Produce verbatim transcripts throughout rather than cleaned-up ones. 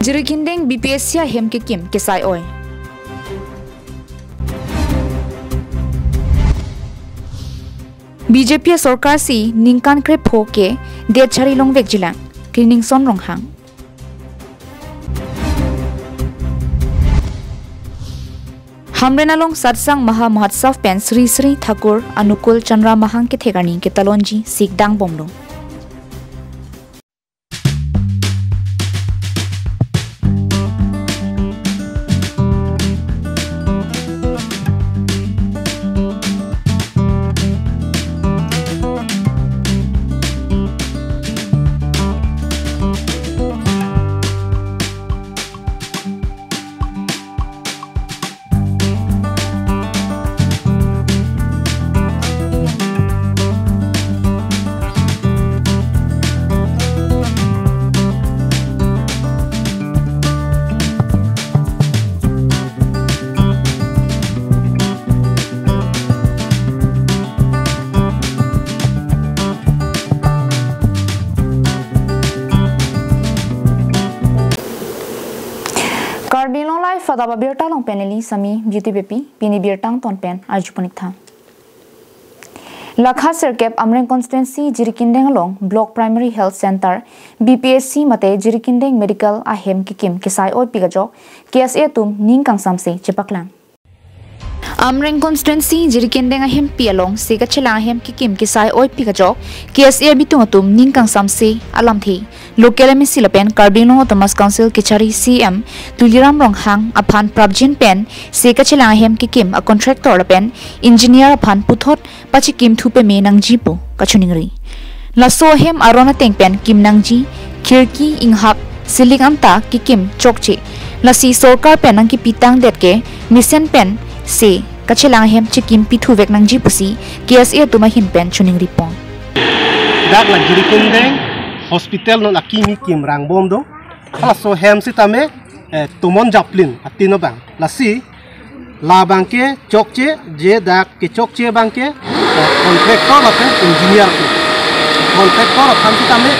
Jirikindeng B P S C ahem kekim kesai oi. B J P sorkar si ningkan krepho ke det chari longvekjilang, Cleaningson Ronghang. Hamren along Satsang Maha Mahotsav pen Sri Sri Thakur Anukul Chandra Mahang kethek arni ketalonji sikdang bomlo. Karbi Anglong Live adap abirta along pen neli Sami Beauty Beypi, pini birta angton pen arjupon-ik tha. Lakha sirkep Amreng constituency Jirikindeng along Block Primary Health Center, B P H C mate Jirikindeng Medical ahem kekim kesai oipik ajok K S A atum ning kangsamse chepaklang. Amreng constituency Jirikindeng ahempi along se kachelang ahem kekim kesai oipik ajok K S A abitung atum ning kangsamse alamthe local M A C lapen Karbi Anglong Autonomous Council kechari C E M Tuliram Ronghang aphan prapjin pen se kachelang ahem kekim a contractor lapen engineer aphan puthot pachikim thu peme nangji pu kachiningri. Laso ahem aron ateng pen kim nangji, khirki, inghap, ceiling anta kekim chokche. Lasi sorkar pen nangkipitang det ke mesen pen se kachelang ahem chikim pithuvek nangji pusi K S A atum ahin pen chiningri pon. Dak la Jirikindeng hospital non akimi kim rangbom do. Halaso ahem sitame, eh, tomon japlin atin abang. Lasi labang ke chokche, je dak kechokche abang ke, eh, contractor lapen engineer ke. Contractor aphan sitame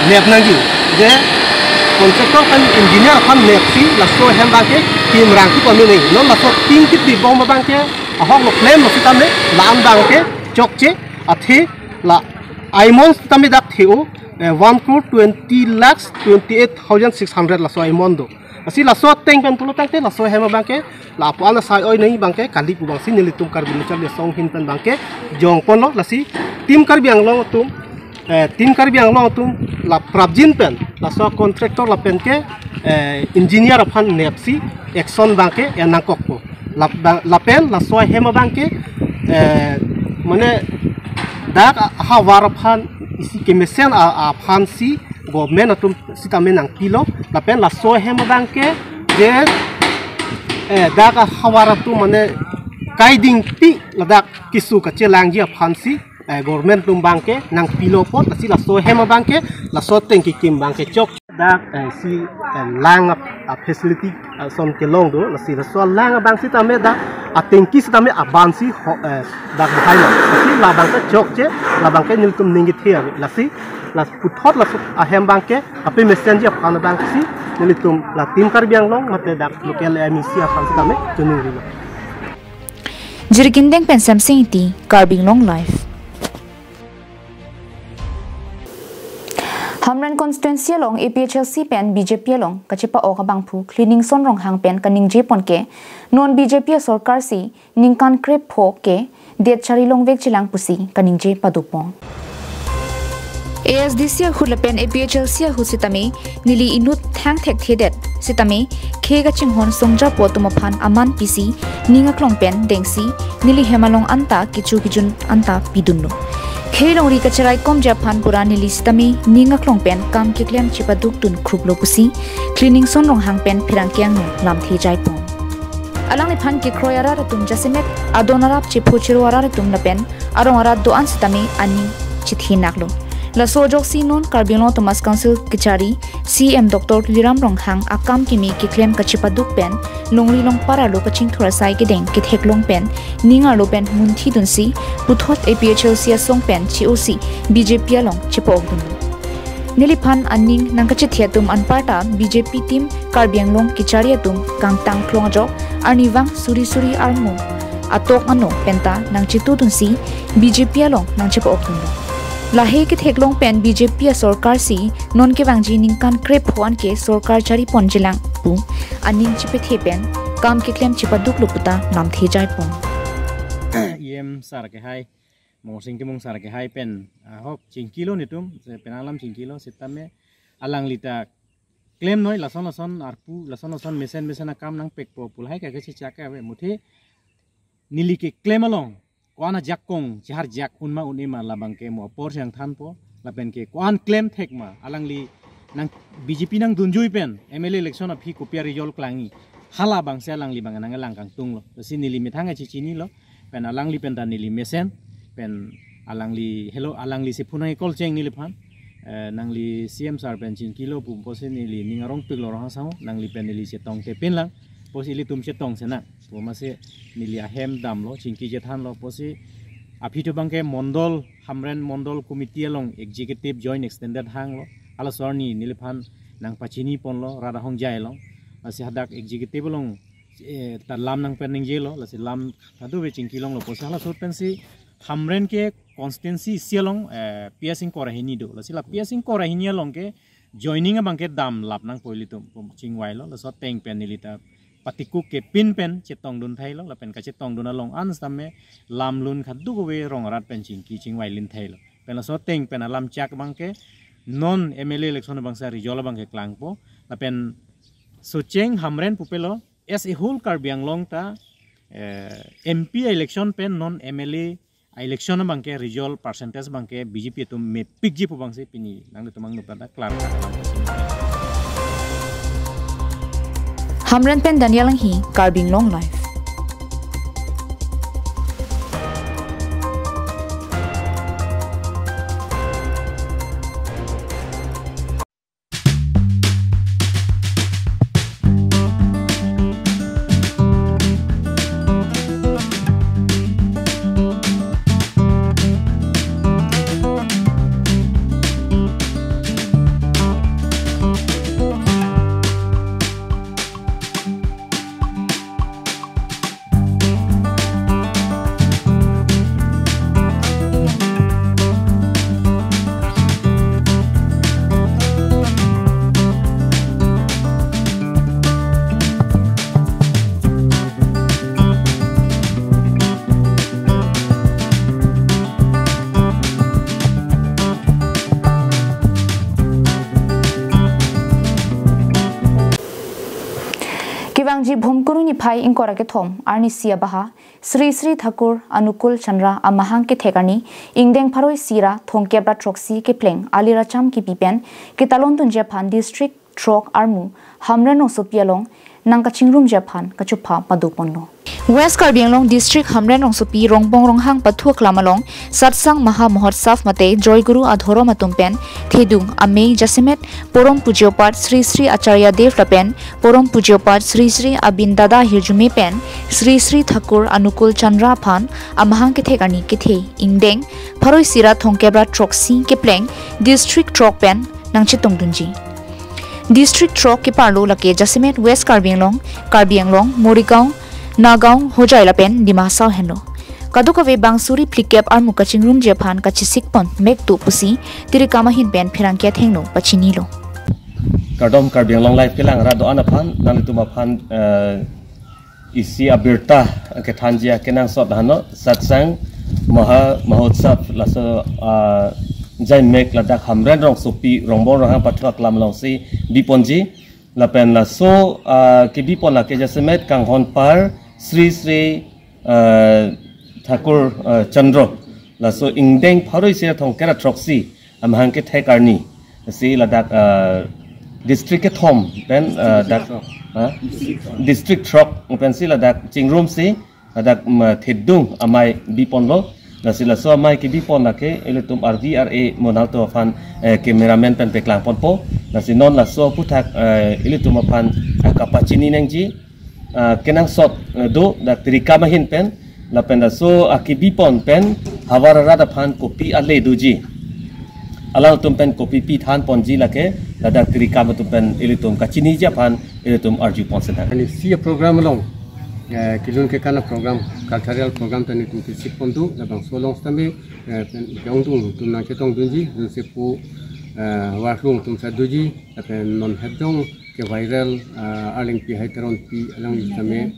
nep nangji. Je contractor lapen engineer aphan nepsi laso ahem abang ke kim rang thu pame nangji. Non laso tin kit di bom abang ke ahok lo klem lo sitame la-an abang ke chokche, athe la aimon sitame dak the-o, eh, one crore twenty lakhs twenty-eight thousand six hundred laso aimon do. Lasi laso ateng pen pulo tangte laso ahem abang ke lapu-an asai oi nangji abang ke kali pu abangsi nelitum Karbi Neochar Asong ahin pen abang ke jongponlo. Lasi Team Karbi Anglong atum, eh, Team Karbi Anglong atum la prapjin pen laso contractor lapen ke, eh, engineer aphan nepsi action abang ke en nangkokpo. Lap-, lapen laso ahem abang ke, eh, mane dak havar aphan isi kemesen a-, aphansi government atum sitame nangpilo. Lapen laso ahem abang ke je, eh, dak havar atum mane kaidingpi ladak keso kachelangji aphansi, eh, government atum abang ke nangpilo apot, lasi laso ahem abang ke laso ateng kekim abang ke chok. Dak, eh, si, eh, lang ap-, a facility, eh, ason kelong do, lasi laso lang abang sitame dak atengki sitame aban si ho-, eh, dak bahai lo. Lasi labang ke chokche, labang ke nelitum ning kethe ave. Lasi la puthot laso ahem abang ke ape mesenji aphan abang si nelitum la Team Karbi Anglong mate dak local M A C aphan sitame chiningrilo. Jirikindeng pen Samsing Ingti, Karbi Anglong Live. Hamren constituency along A P H L C pen B J P along kachepa-ok abangphu Cleaningson Ronghang pen kaningjepon ke non B J P sorkar si ningkan krepho ke det chari longvekjilang pusi kaningje padopon. A S D C ahut lapen A P H L C ahut sitame neli inut thang thekthedet sitame khei kachinghon songjapo atum aphan aman pisi ning aklong pen dengsi neli hem along anta kecho kejun anta pidunlo. Khei longri kacherai komji aphan pura neli sitame ning aklong pen kam keklem chepaduktun khruplo pusi Cleaningson Ronghang pen pherangke angno lamthe jaipon. Alangliphan kekroi arat atum jasemet adon arap chepho chero arat atum lapen arong arat do-an sitame aning chithinaklo. Laso ajoksi non Karbi Anglong Autonomous Council kechari C E M Doctor Tuliram Ronghang akam kimi keklem kachepaduk pen longri longpar arlo kachingthur asai kedeng ketheklong pen ning arlo pen munthi dunsi puthot A P H L C asong pen che-osi B J P along chepa-ok dunlo. Neliphan aning nangkachethe atum anparta B J P team Karbi Anglong kechari atum kangtang klong ajok arnivang suri suri armu atok ano penta nangchetudunsi B J P along nangchepa-okdunlo. Lahei ketheklong pen B J P asorkar si non kevangji ningkan krepho anke sorkar charipon jilang pu aning chepethe pen kam keklem chepaduklo puta namthe jaipon. E M sar kehai, Morsing Timung sar kehai pen ahok chingkilo netum, se penang alam chingkilo, sitame alangli ta klemnoi lason lason arpu, lason lason mesen mesen akam nangpekpo pu lahei kake chechak ke ave, muthe neli keklem along ko-an ajakong chehar jak un ma un-e ma labang ke mo apor si nangthanpo, lapen ke ko-an klem thek ma alangli nang B J P nangdunjui pen M L A election aphi kopi a-result klangji, halabangsi alangli bang nanglang kangtunglo. Lasi neli methang kachechinilo, pen alangli penta neli mesen, pen alangli helo, alangli si phunang call cheng neliphan. Eh, nangli C M sar pen chingkilo pu pusi neli ning arongpiklo Ronghang Sangho, nangli pen neli chetongte pinlang, pusi ilitum chetong senang pu masi neli ahem damlo, chingki chethanlo, pusi aphi thu bangke mondol, Hamren mondol committee along executive joint extended hanglo, halaso arni neliphan nangpachiniponlo rat ahongjai along. Lasi hadak executive along, eh, ta lam nangpen ningjelo, lasi lam kadokave chingki longlo, pusi halaso pensi Hamren ke constituency isi along, eh, P S ingkoi ra hini do. Lasi la P S ingkoi ra hini along ke joining abangke damlap nangpo ilitum pu chingvailo. Laso ateng pen neli ta patikuk kepin pen chetongdun thailo, lapen kachetongdun along an sitame lamlun kadokave rong arat pen chingki chingvailin thailo. Pen laso ateng pen alam chak abangke non M L A election abangsi a-result abangke klangpo. Lapen Socheng Hamren pupelo, as a whole Karbi Anglong ta, eh, M P election pen non M L A election abangke result percentage abangke B J P atum mepikji pu bangsi pini nanglitum angno pen ta klar klar. Hamren pen Daniel Langhi, Karbi Anglong Live. Kevangji Bhomkuru niphai ingkoi ra kethom arnisi abaha Sri Sri Thakur Anukul Chandra amahang kethek arni ingdeng pharo isi ra thomkep ra throksi kepleng aliracham kipi pen ketalon dunji aphan District throk armu Hamren rongsopi along nangkachingrum ji aphan kachupha padoponlo. West Karbi Anglong District Hamren rongsopi Rongbong Ronghang pathu aklam along Satsang Maha Mahotsav mate Joy Guru adhorom atum pen thedung amei jasemet Porom Pujyopat Sri Sri Acharya Dev lapen Porom Pujyopat Sri Sri Abin Dada Hirjume pen Sri Sri Thakur Anukul Chandra aphan amahang kethek arni kethe ingdeng pharo isi ra thomkep ra throksi kepleng District throk pen nangchetongdunji. District throk keparlo lake jasemet West Karbi Anglong, Karbi Anglong, Morigaon, Nagaon, Hojai lapen Dima Hasao henlo. Kadokave bang suri phlikep armu kachingrumji aphan kachesikpon mektu pusi tirikam ahin pen pherangke athengno pachinilo. Kardom Karbi Anglong Live kelang rat do-an aphan, nanglitum aphan, eh, isi abirta kethanji akenangsot hano Satsang Maha Mahotsav laso, ah, jaimek ladak Hamren rongsopi Rongbong Ronghang pathu aklam alongsi biponji lapen laso, ah, kebipon lake jasemet kanghon par Sri Sri, ah, Thakur, ah, Chandra laso ingdeng pharo isi ra thomkep ra throksi amahang kethek arni si ladak, ah, district kethom pen, ah, dak, ah, district throk pensi ladak chingrumsi ladak, mm, thedung amei biponlo. Lasi laso amei kebipon lake ilitum R D R A monalto aphan, eh, cameraman pen peklangponpo. Lasi non laso aphuthak, eh, ilitum aphan, eh, kapachini nangji ah, kenangsot, eh, do dak tirikam ahin pen lapen laso akebipon pen havar arat aphan kopi ale doji. Alangtum pen kopi pi than ponji lake, ladak tirikam atum pen ilitum kachiniji aphan ilitum arju pon senang. Ani si program along, eh, kelun kekan program, cultural program ta nelitum kesik pon do, labangso along sitame, eh, pen ke-ongdung atum nangchetongdunji, dunsepo, eh, warlung atum ta doji, lapen non het jong ke viral, ah, Arlengpi Hai Teronpi alangli sitame,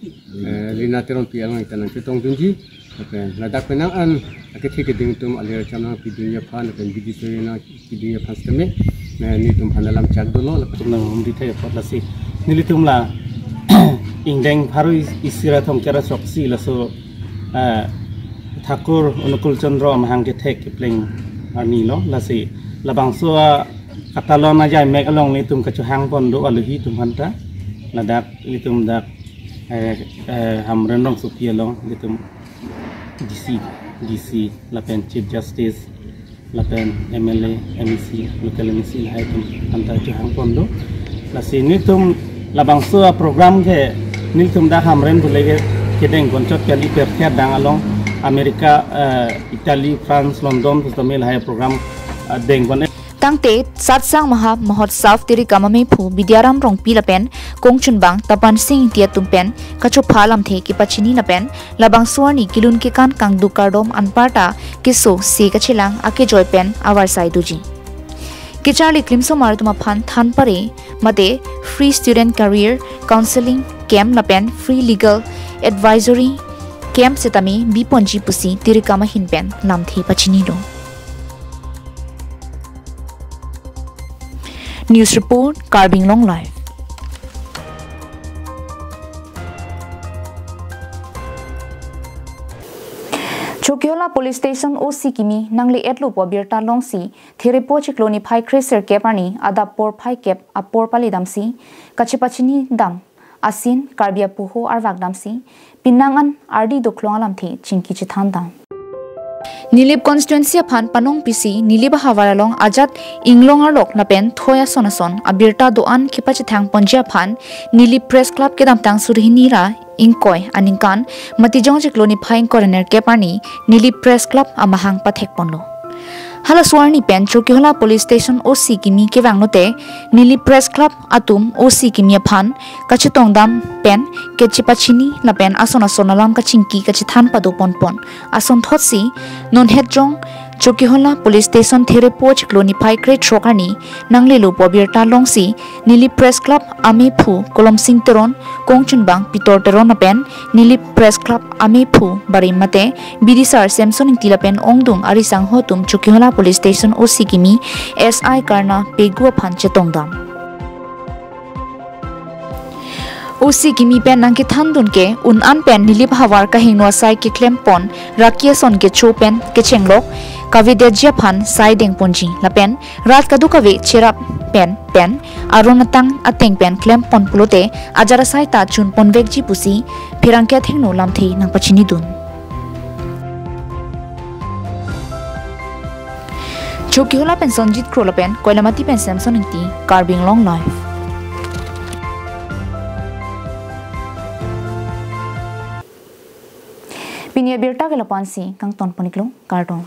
eh, Lina Teronpi alangli ta nangchetongdunji. Lapen ladak penang an akethe keding atum alir cham nangpidunji aphan, lapen bidi suri nangpidunji aphan sitame, eh, nelitum aphan alam chak dolo, lapen atum nanghumri thek apot lasi nelitum la ingdeng pharo isi ra thomkep ra choksi laso, eh, Thakur Onukul Chandra amahang kethek kepleng arni lo, lasi labangso a katalon ajai mek along nelitum kachohang pon do aluhi atum aphanta. Ladak nelitum dak, eh, eh, Hamren rongsopi along nelitum D C, D C lapen Chief Justice lapen M L A, M E C, local M E C lahai atum aphanta chohang pon do. Lasi nelitum labangso a program ke nelitum dak Hamren pule ke kedeng konchot kali perthe dang along America, eh, Italy, France, London pusitame lahai program, eh, deng pon. Tangte Satsang Maha Mahotsav tirikam amephu Bidyaram Rongpi lapen kongchunbang Tapan Sing Ingti atum pen kachopha alamthe kepachini lapen labangso arni kelun kekan kangduk kardom anparta keso se kachelang akejoi pen avarsai doji. Kecharli klimsomar atum aphan than pare mate free student career counseling camp lapen free legal advisory camp sitame biponji pusi tirikam ahin pen lamthe pachini do. News report, Karbi Anglong Live. Chokihola Police Station O C kimi nangle-etlo pu abirta longsi Therepo chiklo niphai kre-sirkep arni adap porphai kep apor palidamsi kachepachini dam asin Karbi apoho arvak damsi penang an ardi doklong alamthe chingki chethan dam. Nilip constituency aphan panong pisi Nilip ahavar along ajat inglong arlok lapen thoi ason ason abirta do-an kepachethang ponji aphan Nilip Press Club kedamtang suri hini ra ingkoi aningkan Matijong chiklo niphai ingkoi ra nerkep arni Nilip Press Club amahang pathek ponlo. Halaso arni pen Chokihola Police Station O C kimi kevang lote Nilip Press Club atum O C kimi aphan kachetong dam pen kachepachini lapen ason ason alam kachingki kachethan pado ponpon. Ason thotsi non het jong Chokihola Police Station Therepo chiklo niphai kre-throk arni nanglelo pu abirta longsi Nilip Press Club amephu Kolomsing Teron, kongchunbang Pitor Teron lapen Nilip Press Club amephu barim mate bidisar Samson Ingti lapen ongdung arisangho atum Chokihola Police Station O C kimi S I Karna Pegu aphan chetong dam. O C kimi pen nangkethan dun ke un an pen Nilip ahavar kahingno asai keklem pon raki ason kecho pen kechenglok kavedetji aphan sai deng ponji lapen rat kadokave cherap pen pen aron atang ateng pen klem pon pulote ajat asai ta chun ponvekji pusi pherangke athengno lamthe nangpachini dun. Chokihola pen Sonjit Kro lapen Koilamati pen Samson Ingti, Karbi Anglong Live. Pini abirta ke lapu-ansi kangton pon-iklo, kardom.